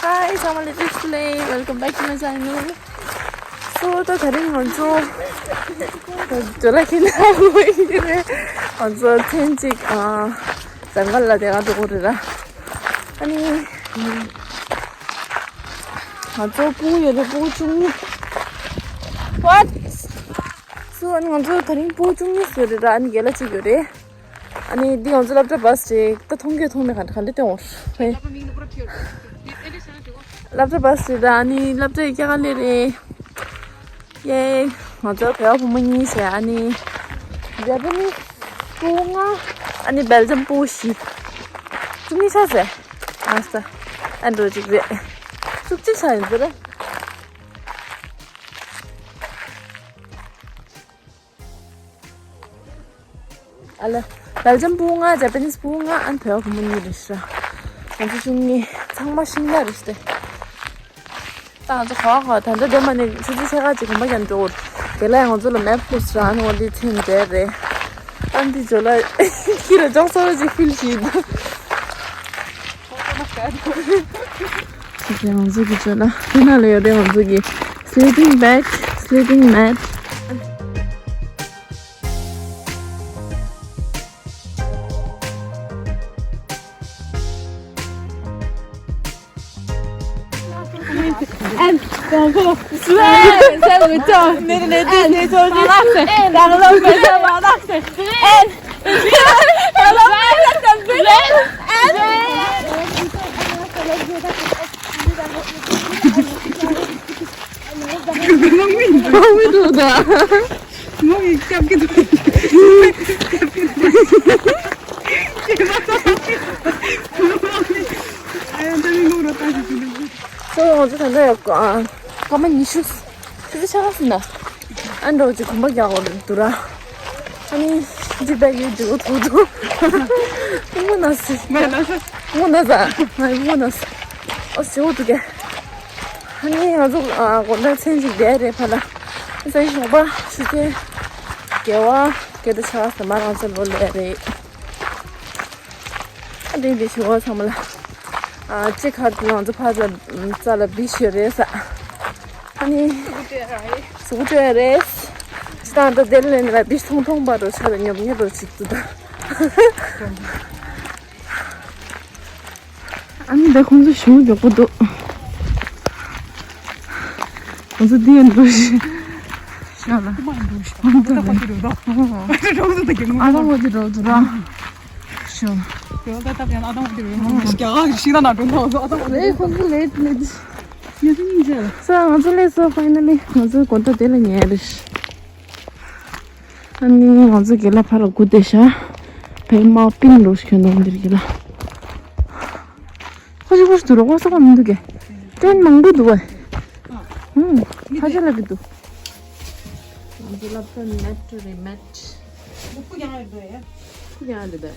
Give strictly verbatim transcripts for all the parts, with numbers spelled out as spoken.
Hi, ཚང་མ་ལ་བཀྲ་ཤིས་བདེ་ལེགས། Welcome back to my channel. So, ད་དེ་རིང་ང་ཚོ་ཇོ་ལ་ཁྱེད་ན་ཧུ་ཡིན་རེད། ང་ཚོ་མཚན་གཅིག་ཨ་ཟངས་དཀར་ལ་དེ་ག་འགྲོ་གི་རེད་ར། ཨ་ནི་ང་ཚོ་སྤུ་གུ་ཡོད་རེད། སྤུ་གུ་ཆུང་ངུ། What? So, ཨ་ནི་ང་ཚོ་དེ་རིང་སྤུ་གུ་ཆུང་ངུ་ཡོད་རེད་ར། ཨ་ནི་རྒན་ལགས་གཅིག་ཡོད་རེད། ཨ་ནི་འདི་ང་ཚོ་སློབ་གྲྭ་བྷ་སི་རེད། ད་མཐོང་གི་མཐོང་མེད་ག་འདྲ་ག་འདྲ་སྟོན་འོང་། ཧེ། སློབ་གྲྭ་བྷ་སི་རེད། ཨ་ནི་སློབ་གྲྭ་ཡི་སྐྱ་ག་ལེ་རེད། ཡེ། ང་ཚོ་བོད་པ་བུ་མོ་གཉིས་བྱས། ཨ་ནི་ཇ་པ་ནི་སི་སྤུ་གུ་ལྔ། ཨ་ནི་སྦེལ་ཇམ་སྤུ་གུ་བཞི། བཅུ་གཉིས་ཆགས་ཟེར། ཨ་ས། ཨ་འགྲོ་གཅིག་རེད། བཅུ་གཅིག་ཆགས་ཡིན་ཟེར། ཨ་ལ། སྦེལ་ཇམ་སྤུ་གུ་ལྔ། ཇ་པ་ནི་སི་སྤུ་གུ་ལྔ། ཨ་ནི་བོད་པ་བུ་མོ་གཉིས་རེད་ཤག་ང་ཚོ་བཅུ་གཉིས། ཚང་མ་ཤིང་ནགས་རེད་ཤག་ད་ང་ཚོ་ག་བ་ག་བ། ད་ལྟ་དེ་མ་ནས་ཆུ་ཚོད་ཕྱེད་ཀ་ཅིག་གོམ་པ་རྒྱག་འགྲོ། རྒན་ལགས་ང་ཚོ་ལ་མེབ་ཕུལ་ཤག་ཨ་ནི་འོ་འདི་མཚན་དེ་རེད། ཨ་ནི་འདི་ཇོ་ལ་ཁྱི་ར་ཅོག་ཙེ་ར་ཅིག་ཕུལ་ཤག་ད་ང་ཚོ་གི་ཇོ་ལ་དེ་ན་ལ་ཡོད་རེད། ང་ཚོ་གི་sleeping bag, sleeping mat. ངོ་མི་སྐྱབས་ཀྱི་འདུག་སྐྱབས་ཀྱི་འདུག་ཨ་ཡ་འདི་ནི་ལོ་ར་ཏང་ཞིག་ཅི་འདུག་སོ་ང་ཚོ་ད་ལྟ་ཡོད་ཀ་སྐར་མ་ཉི་ཤུ་ཙི་ཙི་ཆགས་སོང་ན། ཨ་འགྲོ་ཅིག་གོམ་པ་རྒྱག་འོ་འདུག་ར། ཨ་ནི་འདི་བེག་ཡོད་འདུག་ཐུག་འདུག་སྐུ་ངོ་ན་སི་སྐུ་ངོ་ན་ཟ་ང་སྐུ་ངོ་ན་སི་ཨོ་སི་འོ་འདུག་གས། ཨ་ནི་ང་ཚོ་ཨ་དགོང་དག་མཚན་གཅིག་བསྡད་རེད་ཕ་ལ། ས་ཞོགས་པ་ཆུ་ཚོད་བརྒྱད་པ་བརྒྱད་དང་ཕྱེད་ཀ་ཙམ་ལ་ང་ཚོ་ལོག་སླེབས་རེད། ཨ་འདི་འདི་ཞོགས་པ་ཚང་མ་ལ་ཨ་གཅིག་ཁར་ང་ཚོ་ཕར་ལ་རྩ་ལ་བི་ཤི་རེད་ས། ཨ་ནི་གཟུགས་སྤྲོད་རེད། ཅི་དང་ད་དེ་ལས་ནི་ལ་བི་ཤི་མཐོང་མཐོང་པ་རོ་ཆ་ལ་ཉོབ་ཉོབ་རོ་ཅིག་ཏུ་ད། ཨ་ནི་ད་ཁོང་ཚོ་ཞེ་པོ་མགྱོགས་པོ་འདུག་ཁོང་ཚོ་འདི་ཡང་འགྲོ་བཞིན། ཤ་ལ། ཨ་ད་ཁོ་དེ་འགྲོ་འདུག་ར། ཤ། ཨེ་ཁོང་ཚོ་ལེ་ཊི་ལེ་ཊི། ཡ་ད་སྙིང་རྗེ་ལ། ས་ང་ཚོ་ལེ་ས་ཕའི་ན་ལི་ང་ཚོ་དགོང་དག་དེ་ལ་ཉལ་རེད། ཨ་ནི་ང་ཚོ་རྒན་ལགས་ཕར་ལ་སྒུག་བསྡད་ཤག་བོད་དམག་པིན་རོགས་ཁྱོད་ནང་འདིར་རྒན་ལགས། ཁོ་ཅིག་ཁོ་ཅིག་འདུག་རོགས་ས་ཁོ་མི་འདུག་གས། ཏན་མང་པོ་འདུག་བས། ཧུམ། ཁ་ཆེ་ལ་གི་འདུག་ང་ཚོ་སློབ་གྲྭ་མེད་འགྲོ་རེད་མེད། ཁུ་ཀྱང་རེད་འདུག་ཡ། ཁུ་ཀྱང་རེད་འདུག་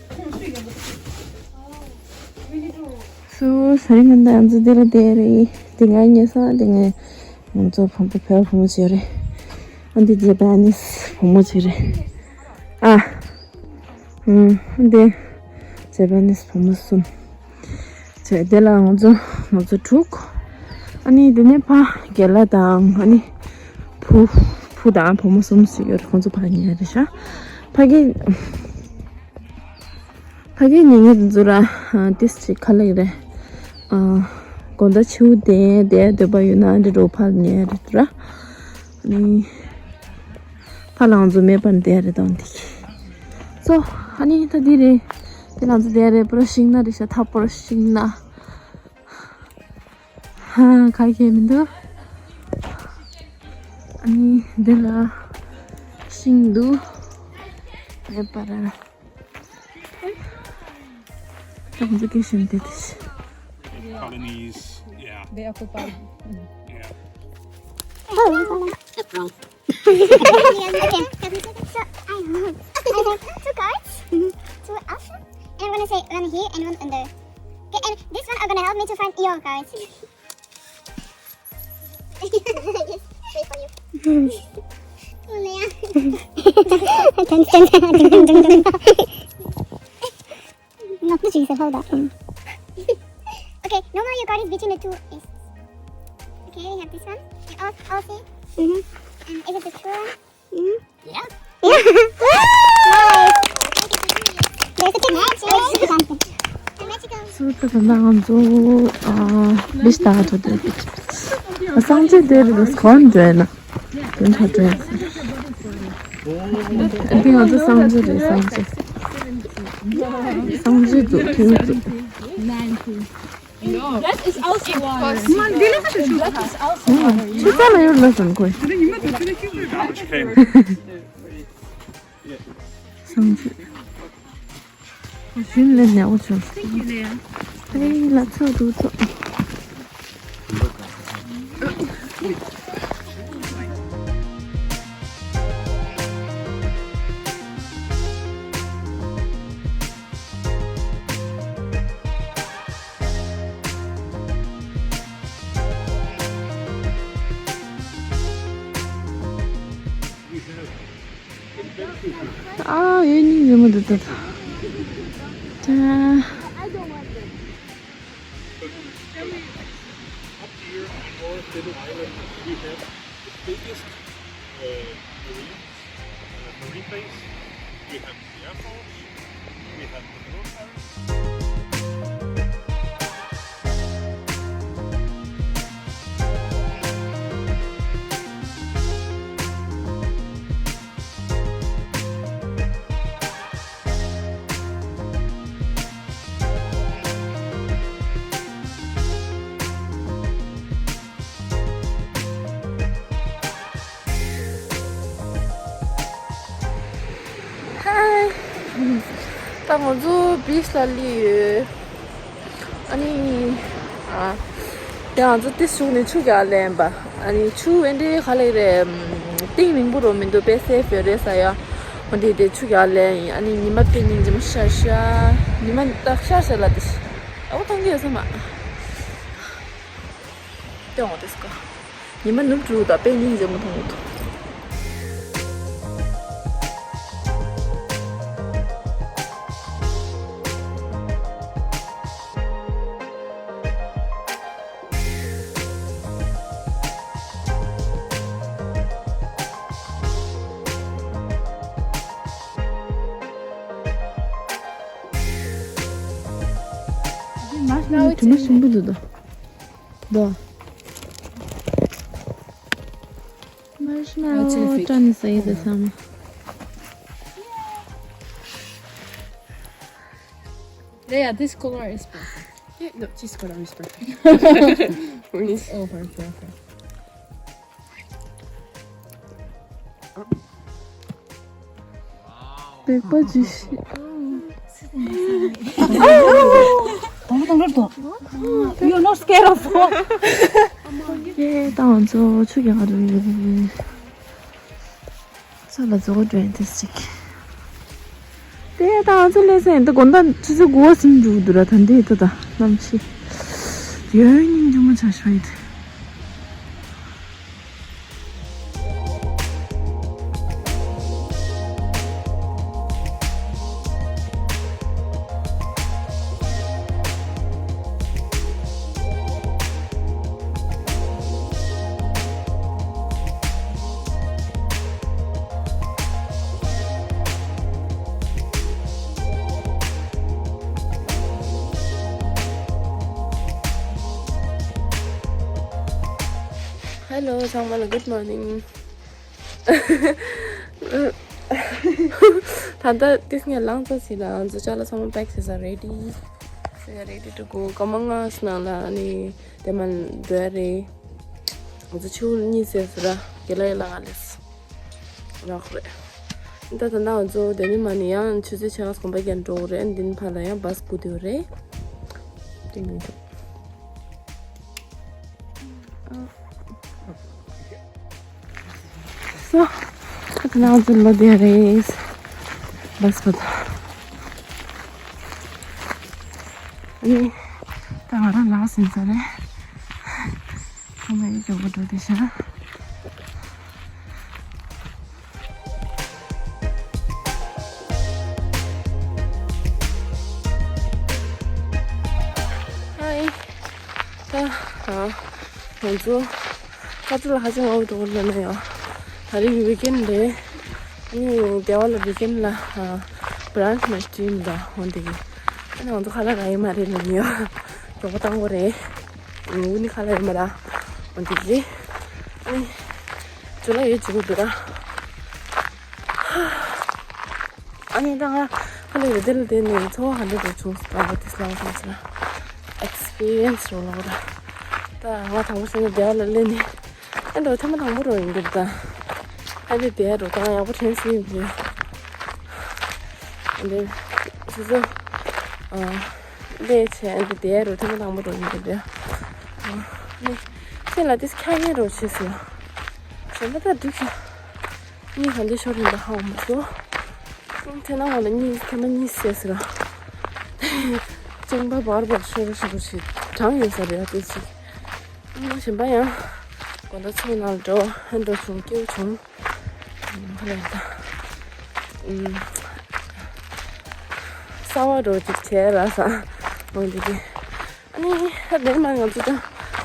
སུ་ས་རིང་ང་ད་ང་ཚོ་འདི་ལ་བསྡད་རེད། འདི་ང་ཉལ་ས་འདི་ང་། ང་ཚོ་བོད་པ་བོད་བུ་མོ་ཚོ་རེད། ཨ་འདི་ཇ་པ་ནིས་བུ་མོ་ཚོ་རེད། ཨ། ཨུམ། ཨ་འདི་ཇ་པ་ནིས་བུ་མོ་གསུམ། ཚེ་དེ་ལ་ང་ཚོ་ང་ཚོ་དྲུག་ཨ་ནི་དེ་ནས་ཕ་རྒན་ལགས་དང་ཨ་ནི་བུ་བུ་དང་བུ་མོ་གསུམ་ཞིག་ཡོད་རེད། ཁོང་ཚོ་ཕ་ཉལ་རེད་ཤག་ཕ་གི་ཕ་གི་ཉིན་ཉིན་འཛུལ་ར། ཏིས་ཅིག་ཁ་ལག་རེད། དགོང་དག་ཕྱི་དེ་དེ་འདོད་པ་ཡོད་ན་འདི་འགྲོ་ཕར་ཉལ་རེད་ར། ཨ་ནི་ཕ་ལང་འཛུལ་མེད་པར་བསྡད་རེད་དང་འདི་གི་སོ། ཨ་ནི་ད་འདི་རེད། དེ་ལང་འཛུལ་བསྡད་རེད། པུ་ར་ཤིང་ན་རེད་ཤག་ཐ་པུ་ར་ཤིང་ན། ཧ་ཁ་ཁྱེར་མི་འདུག་ཨ་ནི་འདི་ལ་ཤིང་འདུག་མེད་པ་ར། ད་ཁོང་ཚོ་སྐད་བཤད་བསྡད་དེ། Colonies, yeah. They occupy. Yeah. Okay. So, I have two cards, two options, and I'm gonna say one here and one under. Okay, and this one are gonna help me to find your cards. Yes, wait for you. Oh, man. Dun, dun, dun, dun, dun, dun. Not the Jesus, hold up. Okay, Okay, normally your card is between the two aces. Okay, we have this one. They all, all see. Mm-hmm. And is it the true one? Mm-hmm. Yeah. There's a picture. It's a picture. ཚུར་ད་ད་ང་ཚོ་ཨ་མི་ཤི་ད་ཐོ་དེ་སངས་རྒྱས་དེ་རེད། སངས་རྒྱས་དེ་ན་དེ་ཐོ་དེ་དེ་ང་ཚོ་སངས་རྒྱས་རེད། སངས་རྒྱས་སངས་རྒྱས་འདུག་དེ་འདུག That is also water. That is also water. ཆུ་ཚ་ལ་ཡོད་ལ་སོང་ཁོས། སངས་རྒྱས། ཞུན་ལེན་ནས་འོ་ཆུ། ཨེ་ལ་ཚོ་འདུག་ཚོ། ཨ་ཡོད་ནི་ཡོད་མི་འདུག་ད། ད། Up here in North Little Island, we have the biggest uh, marine, uh, marine base. We have the atolls, we have the military. ཧའི། ད་ང་ཚོ་བིཆ་ལ་སླེབས་ཡོད། ཨ་ནི། ཨ། དེ་ང་ཚོ་དེ་གཞུག་ནས་ཆུ་རྒྱག་ལེན་པ། ཨ་ནི་ཆུ་ཨེ་འདྲའི་ག་ལེ་རེད། གཏིང་རིང་པོ་རོ་མི་འདུག་དཔེ་སེབ་ཡོད་རེད་ས་ཡ། འོ་འདི་དེ་ཆུ་རྒྱག་ལེན་ཡིན། ཨ་ནི་ཉི་མ་དཔེ་སྙིང་རྗེ་མོ་ཤར་ཤར། ཉི་མ་ཏག་ཤར་ཤར་ལ་དེ། ཨ་བོ་ཐང་གི་ཡོད་ས་མ། ཏེ་འོང་དེ་སྐོ། ཉི་མ་ནུབ་འགྲོ་ད་དཔེ་སྙིང་རྗེ་མོ་མཐོང་གི་འདུག་དྲི་མ་ཞིམ་པོ་འདུག་ད། ད། Marshmallow. What's your favorite? Trying to say the same. Yeah, yeah, this color is perfect. Yeah, no, this color is perfect. When it's over, perfect. པགས་པ་ཇུས་ཤིག You're not scared of what? ཡེ་ད་ང་ཚོ་ཆུ་རྒྱག་རེད། ས་ལ་རྫོགས་འགྲོ་ཡིན་དེ་ཅིག་དེ་ད་ང་ཚོ་ལས་སེ་འདི་དགོང་དག་ཆུ་ཚོད་དགུ་པ་ཟིན་འགྲོ་གི་འདུག་ར། ད་འདི་ད་ད་གནམ་གཤིས་ཡོད་སྙིང་རྗེ་མོ་ཆགས་ཤོག་ཡིན། Hello ཚང་མ་ལ་good morning. ད་ལྟ་ཏིས་ངས་ལངས་ཚར་ཟིན་ལ། ང་ཚོ་ཅ་ལག་ཚང་མ་pack་བྱས་ཚར། ready. We are ready to go. སྐར་མ་ལྔ་ནང་ལ་ཨ་ནི་དེ་མ་འགྲོ་ཡ་རེད། ང་ཚོ་ཆུ་གཉིད་སད་ཟེར་ར། རྒན་ལགས་ཡར་ལངས་ལེ་སོང་། རག་རེད། ད་ད་ནང་ང་ཚོ་དེ་ནས་མ་ནི་ཡང་ཆུ་ཚོད་ཕྱེད་ཀ་གོམ་པ་རྒྱག་འགྲོ་གི་རེད། འདི་ནས་ཕར་ལ་ཡང་བྷ་སི་སྒུག་བསྡད་ཡོད་རེད། དེ་མི་འདུག་སོ། ད་ནང་ཚུར་ལོག་བསྡད་རེད། བྷ་སི་བར་དུ། ཨ་ནི། ད་ང་རང་ལངས་ཟིན་ཚར་རེད། ཚང་མ་ཡིད་སྐྱོ་པོ་འགྲོ་བསྡད་ཤག Hi. ང་ཚོ་ཁ་ཚ་ལ་ཧ་ཅང་ཨའུ་ཏོ་ལ་ན་ཡོད། ད་རིང་ཝི་ཀེན་རེད། ཨ་ནི་སྡེ་བ་ལ་ཝི་ཀེན་ལ་བྷ་རན་ཆི་མ་ཊིམ་ལ་འོང་དེ་གི། ཨ་ནི་ང་ཚོ་ཁ་ལག་རག་ཡོད་མ་རེད་ལ་ནི་ཡོད། རོགས་པ་བཏང་དགོས་རེད། ངུ་ནི་ཁ་ལག་ཡོད་མ་ར། འོང་དེ་གི། ཨ་ནི་ཇོ་ལ་ཡོད་ཅིག་གོ་འདུག་ར། ཨ་ནི་ད་ང་ཁ་ལག་རེ་དེ་ལ་བསྡད་ནས་ཚོར་བ་ག་འདྲ་འདྲ་བྱུང་སོང་ལབ་པ་དེ་ལབ་སོང་ཟེར། ཨེག་སི་པི་རི་ཡན་སི་རོ་ལོ་ད། ད་ང་དང་པོ་བྱས་ནས་སྡེ་བ་ལ་སླེབས་ནས། ཨ་འདྲ་ཐེངས་མ་དང་པོ་རོ་ཡིན་འདུག་ད། ཨ་འདི་སྡེ་བ་རོ་ད་ང་ཡག་པོ་དྲན་སོང་ཡིན་འདུག་ཨ་འདི་སོ་སོ་ཨ་སླེབས་བྱས་ཨ་འདི་སྡེ་བ་རོ་ཐེངས་མ་དང་པོ་རོ་ཡིན་འདུག་ད། ཨ་ནི་ཁྱེད་ལ་དེ་ཁྱག་ཉལ་རོ་བྱས་སོང་། གཞན་པ་ད་འགྲིག་ཤག་གཉིད་ག་འདྲ་ཤོར་ཡིན་པ་ཧ་གོ་མ་སོང་། ཁྱེད་ནང་ལ་གཉིད་ཐེངས་མ་གཉིས་བསད་ཟེར་ར། ཅང་པ་བར་བར་ཤོར་ཤོར་ཞིག་གྲང་ཡོད་ས་རེད་ཨ་དེ་ཅིག་ཨ་གཞན་པ་ཡང་དགོང་དག་ཚོགས་ནང་འགྲོ་ཧན་འགྲོ་བྱུང་སྐྱིད་པོ་བྱུང་། ཧ་ལས་ད། ཨུམ། གསར་པ་འགྲོ་ཅིག་བྱས་ལ་ས། འོང་འདི་གི། ཨ་ནི་ཧ་ལས་མ་ང་ཚོ་ད་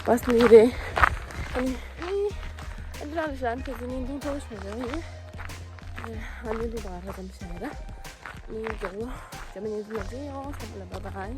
བས་ནི་རེད། ཨ་ནི་ཨ་ནི་ཨ་ནི་རང་ལ་ཞལ་ཕེ་ཟི་ནི་འདུག་འགྲོ་ཞོག་ཡོང་ཡིན། ཨ་ནི་འདུག་བ་ར་ཙམ་བྱས་ར། ཨ་ནི་རྒྱབ་ལོ་རྒྱབ་མ་ཉན་ཟིན་ན་ཅི་ཡོང་སམ་ལ་བ་བའི།